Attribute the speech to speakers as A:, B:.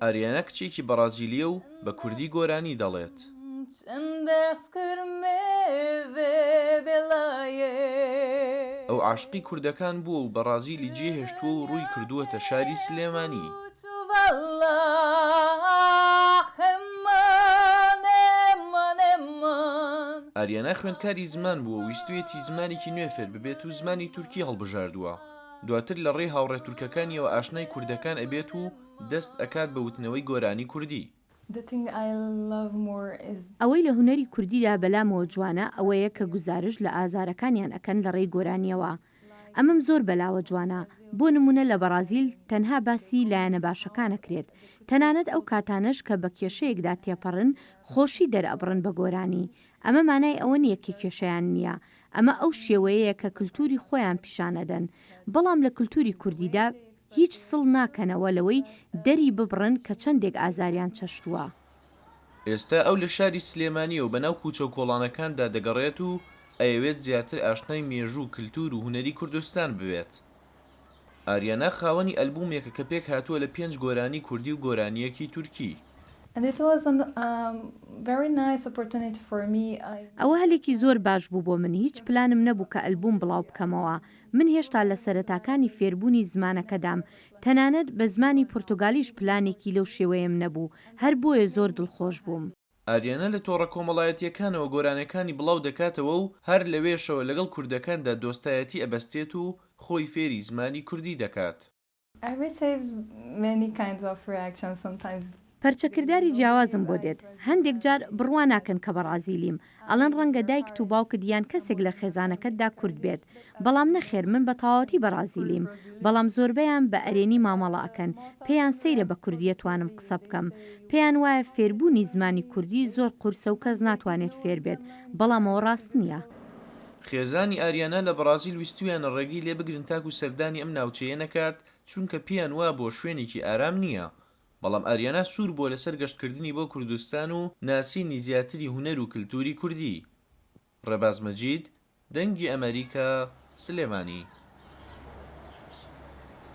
A: ئاریانا کچێکی بەڕازیلییە و بە کوردی گۆرانی دەڵێت. ئەو عاشقی کوردەکان بووە و بەڕازیلی جێهێشتووە و ڕووی کردووەتە شاری سلێمانی. ئاریانا خوێندکاری زمان بووە و ویستویەتی زمانێکی نوێ فێر ببێت و زمانی تورکی هەڵبژاردووە. دواتر لە ڕێی هاوڕێ تورکەکانیەوە ئاشنای کوردەکان ئەبێت و دەست ئەکات بە وتنەوەی گۆرانی کوردی.
B: ئەوەی لە هونەری کوردیدا بەلامەوە جوانە ئەوەیە کە گوزارشت لە ئازارەکانیان ئەکەن لە ڕێی گۆرانیەوە. ئەمەم زۆر بەلاوە جوانە، بۆ نموونە لە بەڕازیل تەنها باسی لایەنە باشەکان ئەکرێت، تەنانەت ئەو کاتانەش کە بە کێشەیەکدا تێپەڕن خۆشی دەرئەبڕن بە گۆرانی، ئەمە مانای ئەوە نییە کە کێشەیان نییە، ئەمە ئەو شێوەیەیە کە کلتوری خۆیان پیشان ئەدەن، بەڵام لە کلتوری کوردیدا هیچ سڵ ناکەنەوە لەوەی دەری ببڕن کە چەندێک ئازاریان چەشتووە.
A: ئێستا ئەو لە شاری سلێمانییە و بەناو کوچە و کۆڵانەکاندا دەگەڕێت و ئەیەوێت زیاتر ئاشنای مێژوو و کلتور و هونەری کوردستان ببێت. ئاریانا خاوەنی ئەلبومێکە کە پێکهاتووە لە پێنج گۆرانی کوردی و گۆرانییەکی تورکی.
B: ئەوە هەلێکی زۆر باش بوو بۆ من، هیچ پلانم نەبوو کە ئەلبوم بڵاو بکەمەوە، من هێشتا لە سەرەتاکانی فێربوونی زمانەکەدام، تەنانەت بە زمانی پورتوگالیش پلانێکی لەو شێوەیەم نەبوو، هەر بۆیە زۆر دڵخۆش بووم.
A: ئاریانا لە تۆڕە کۆمەڵایەتییەکانەوە گۆرانیەکانی بڵاو دەکاتەوە و هەر لەوێشەوە لەگەڵ کوردەکاندا دۆستایەتی ئەبەستێت و خۆی فێری زمانی کوردی دەکات.
B: پەرچەکرداری جیاوازم بۆ دێت، هەندێک جار بڕوا ناکەن کە بەڕازیلیم، ئەڵێن ڕەنگە دایکت و باوکت یان کەسێک لە خێزانەکەتدا کورد بێت، بەڵام نەخێر من بە تەواوەتی بەڕازیلیم، بەڵام زۆربەیان بە ئەرێنی مامەڵە ئەکەن، پێیان سەیرە بە کوردیە توانم قسە بکەم، پێیان وایە فێربوونی زمانی کوردی زۆر قورسە و کەس ناتوانێت فێربێت، بەڵام ئەوە ڕاست نییە.
A: خێزانی ئاریانا لە بەڕازیل ویستویانە ڕێگەی لێ بگرن تاکو سەردانی ئەم ناوچەیە نەکات چونکە پێیان وابووە شوێنێکی ئارام نییە، بەڵام ئاریانا سوور بووە لەسەر گەشتکردنی بۆ کوردستان و ناسینی زیاتری هونەر و کلتوری کوردی. ڕێباز مەجید، دەنگی ئەمەریکا، سلێمانی.